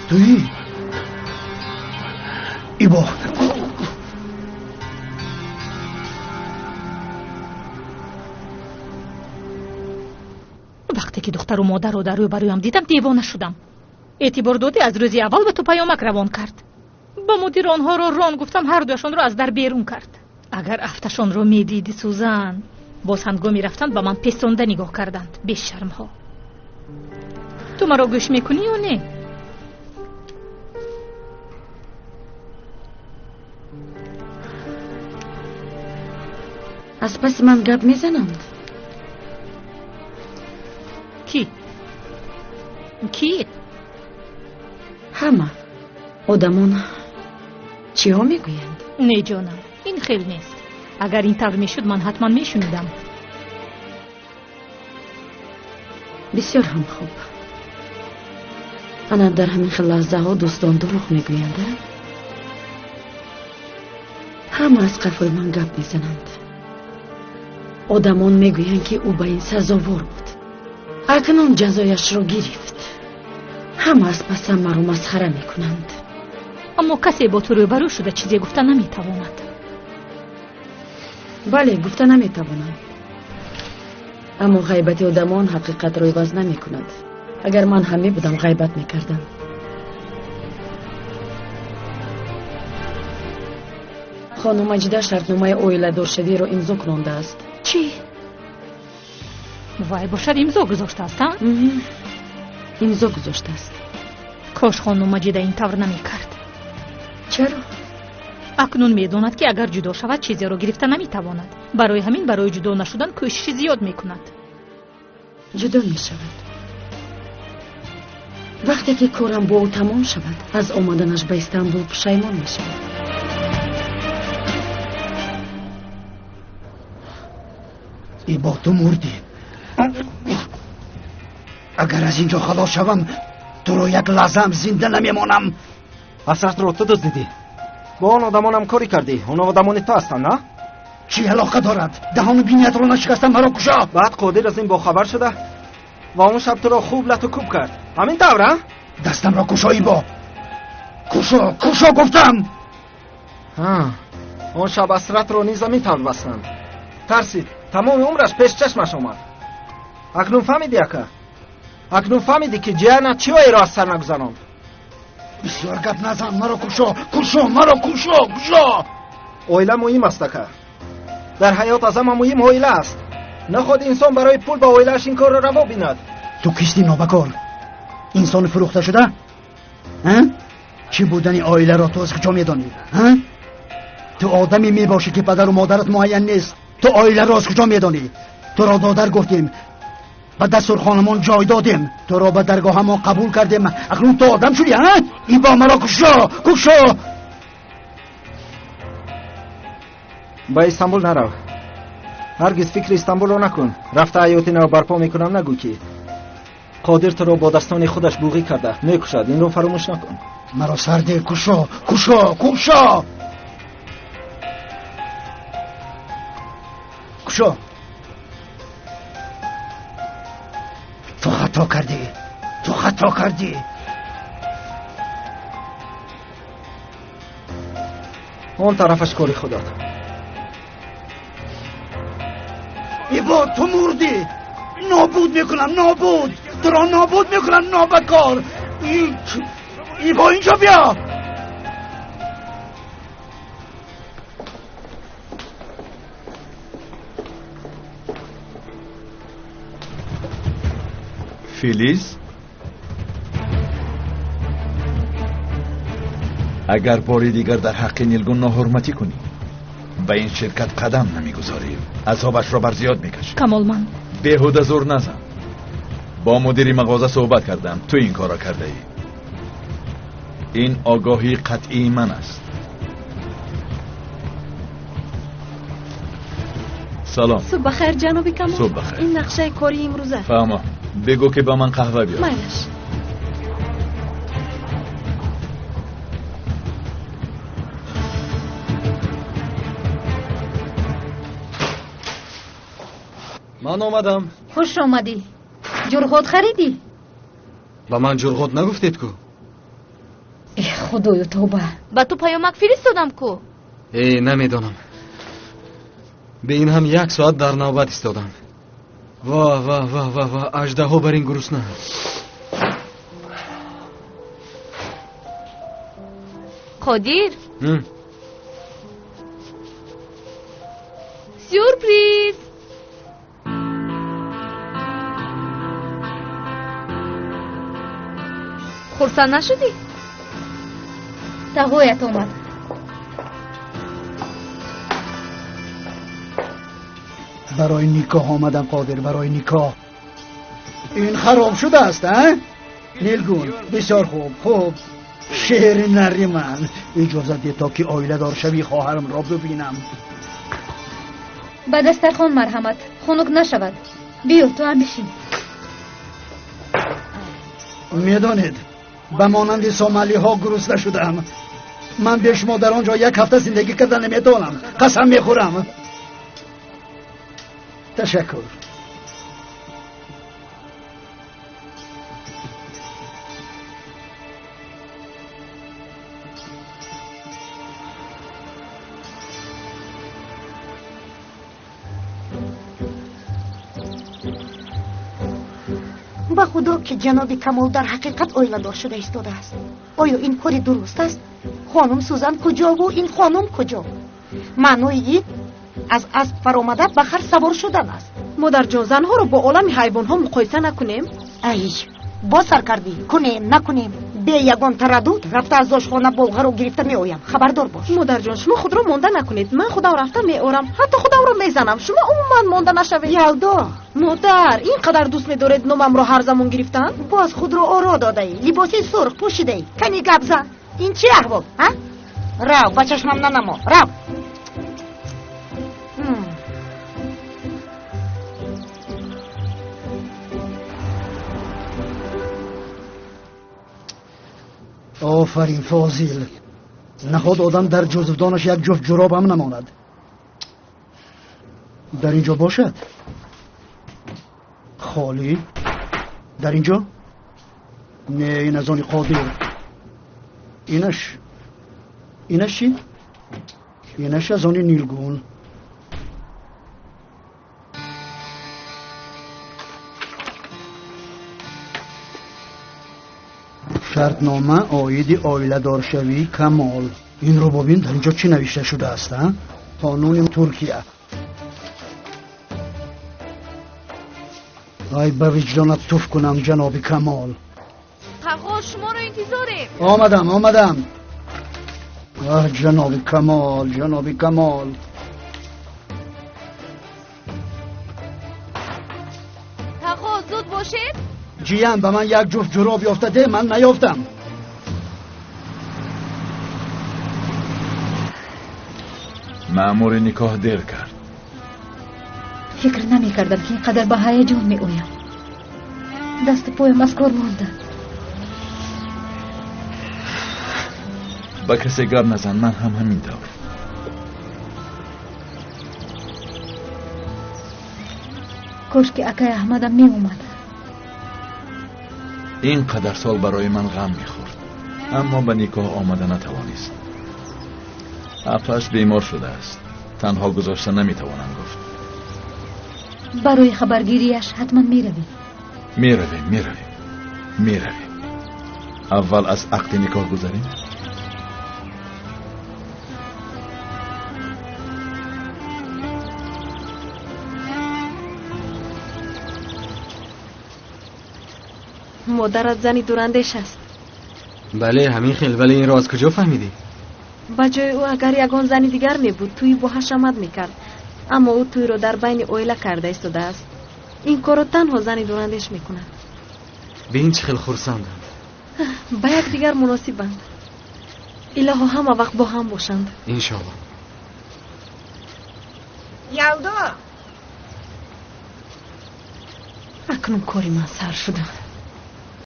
Туӣ? Ибо. Вақте ки духтару модарро дар рӯбарӯям дидам, девона шудам. Эътибор додӣ, аз рӯзи аввал ба ту паёмак равон кард. Ба мудир онҳоро рон гуфтам, ҳар дуяшонро аз дар берун кард. Агар афташонро медидӣ, Сузан, боз ҳангоми рафтан ба ман песонда нигоҳ карданд, бешармҳо. Ту маро гӯш мекунӣ ё не? Аз паси ман гап мезананд? Кӣ? Кӣ? Ҳама одамон чиҳо мегӯянд? Не ҷонам, ин хел нест. Агар ин тавр мешуд, ман ҳатман мешунидам. Бисёр ҳам хуб. Ана дар ҳамин хел лаҳзаҳо дӯстон дурӯғ мегӯянд. Ҳама аз қафои ман гап мезананд. Одамон мегӯянд, ки ӯ ба ин сазовор буд. Акнун ҷазояшро гирифт. Ҳама аз пасам маро масхара мекунанд. Аммо касе бо ту рӯбарӯ шуда чизе гуфта наметавонад. Бале, гуфта наметавонам. Аммо ғайбати одамон ҳақиқатро иваз намекунад. Агар ман ҳам мебудам, ғайбат мекардам. Хонум Маҷида шартномаи оиладоршавиро имзо кунондааст. Чӣ? Вай бошад имзо гузоштааст, а? Имзо гузоштааст. Кош хонум Маҷида ин тавр намекард. Чаро? Акнун медонад, ки агар ҷудо шавад, чизеро гирифта наметавонад. Барои ҳамин барои ҷудо нашудан кӯшиши зиёд мекунад. Ҷудо мешавад. Вақте ки корам бо ӯ тамом шавад, аз омаданаш ба Истанбул пушаймон мешавад. Ибо, ту мурдӣ. Агар аз ин ҷо халос шавам, туро як лаҳзаам зинда намемонам. Ҳасратро ту дуздидӣ. Бо он одамонам корӣ кардӣ. Он одамони ту ҳастанд, на? Чӣ алоқа дорад? Даҳону биниятро нашикастам, маро кушо. Баъд Қодир аз ин бохабар шуда ва он шаб туро хуб лату кӯб кард. Ҳамин тавр, а? Дастамро кушо, Ибо. Кушо, кушо гуфтам. Он шаб Ҳасратро низ ҳамин тавр бастанд. Тарсид, тамоми умраш пеш чашмаш омад. Акнун фаҳмидӣ, ака? Акнун фаҳмидӣ, ки ҷиянат чӣ оеро аз сар нагузаронд? Бисёр гап назан, маро кушо, кушо, маро кушо, кушо. Оила муҳим аст, ака. Дар ҳаёт аз ҳама муҳим оила аст. Наход инсон барои пул ба оилааш ин корро раво бинад. Ту кистӣ, нобакор? Инсони фурӯхта шуда? Чӣ будани оиларо ту аз куҷо медонӣ? Ту одаме мебошӣ, ки падару модарат муайян нест. Ту оиларо аз куҷо медонӣ? Туро додар гуфтем, ба дастурхонамон ҷой додем, туро ба даргоҳамон қабул кардем. Акнун ту одам шудӣ, а? Ибо, маро кушо, кушо. Ба Истанбул нарав. Ҳаргиз фикри Истанбулро накун. Рафта ҳаёти нав барпо мекунам, нагӯ ки Қодир туро бо дастони худаш буғӣ карда мекушад. Инро фаромӯш накун. Маро сарде, кушо, кушо, кушо, кушо. Ту хато кардӣ, ту хато кардӣ. Он тарафаш кори худат. Ибо, ту мурдӣ. Нобуд мекунам, нобуд. Туро нобуд мекунам, нобакор. Ибо, инҷо биё. Филиз, агар бори дигар дар ҳаққи Нилгун ноҳурматӣ кунӣ, ба ин ширкат қадам намегузорӣ. Азобашро бар зиёд мекашӣ. Камолман, беҳуда зур назан. Бо мудири мағоза суҳбат кардам. Ту ин корро кардаӣ. Ин огоҳии қатъии ман аст. Салом. Субҳ бахайр, ҷаноби Камол. Субҳ бахайр. Ин нақшаи кори имрӯза. Фаҳмо. Бигӯ, ки ба ман қаҳва биёр. Майлаш. Ман омадам. Хуш омадӣ. Ҷурғот харидӣ? Ба ман ҷурғот нагуфтед ку? Худою тавба. Ба ту паёмак фиристодам ку? Э, намедонам. Бе ин ҳам як соат дар навбат истодам. Ва ва ва ва ва, аждаҳо бар ин гурусна. Қодир? Сюрприз! Хурсанд нашудӣ? Тағоят омад. Барои никоҳ омадам Қодир, барои никоҳ. Ин хароб шудааст, а? Нилгун, бисёр хуб, хуб. Шери нари ман, иҷозат деҳ то ки оиладор шавӣ хоҳарамро бибинам. Ба дастархон марҳамат, хунук нашавад. Биё, ту ҳам бишин. Медонед, ба монанди сомалиҳо гурусна шудаам. Ман бе шумо дар он ҷо як ҳафта зиндагӣ карда наметавонам. Қасам мехӯрам. Ташаккур. Ба худо ки ҷаноби Камол дар ҳақиқат оиладор шуда истодааст. Оё ин кори дуруст аст? Хонум Сузан куҷову ин хонум куҷо? Маънои ин аз асп фаромада ба хар савор шудан аст. Модарҷон, занҳоро бо олами ҳайвонҳо муқоиса накунем? Ай, боз сар кардӣ. Кунем, накунем. Бе ягон тараддуд рафта аз ошхона болғаро гирифта меоям. Хабардор бош. Модарҷон, шумо худро монда накунед. Ман худам рафта меорам. Ҳатто худамро мезанам. Шумо умуман монда нашавед. Ялдо! Модар, ин қадар дӯст медоред номамро ҳар замон гирифтан? Боз худро оро додаӣ, либоси сурх пӯшидаӣ. Кани гап зан. Ин чӣ аҳвол, а? Рав, ба чашмам нанамо. Рав. Офарин Фозил. Наход одам дар ҷузвдонаш як ҷуфт ҷуроб ҳам намонад. Дар ин ҷо бошад? Холӣ? Дар ин ҷо? Не, ин аз они Қодир. Инаш? Инаш чӣ? Инаш аз они Нилгун. Шартнома оиди оиладоршавии Камол. Инро бобин, дар инҷо чӣ навишта шудааст, а? Қонуни Туркия. Ай, ба виҷдонат туф кунам, ҷаноби Камол. Тағо, шуморо интизорем. Омадам, омадам. Аҳ, ҷаноби Камол, ҷаноби Камол. Тағо, зуд бошед. Ҷиян, ба ман як ҷуфт ҷуроб ёфта де, ман наёфтам. Маъмури никоҳ дер кард. Фикр намекардам ки ин қадар ба ҳаяҷон меоям. Дасту поям аз кор монда. Ба касе гап назан, ман ҳам ҳамин тавр. Кош ки акай Аҳмадам меомад. Ин қадар сол барои ман ғам мехӯрд, аммо ба никоҳ омада натавонист. Апаш бемор шудааст, танҳо гузошта наметавонам гуфт. Барои хабаргирияш ҳатман меравем. Меравем, меравем, меравем. Аввал аз ақди никоҳ гузарем. Модарат зани дурандеш аст. Бале, ҳамин хел, вале инро аз куҷо фаҳмидӣ? Ба ҷои ӯ агар ягон зани дигар мебуд, тӯи бо ҳашамат мекард. Аммо ӯ тӯйро дар байни оила карда истодааст. Ин корро танҳо зани дурандеш мекунад. Бин чӣ хел хурсанданд. Ба якдигар муносибанд. Илоҳо ҳама вақт бо ҳам бошанд. Иншоалло. Ялдо! Акнун кори ман сар шуда.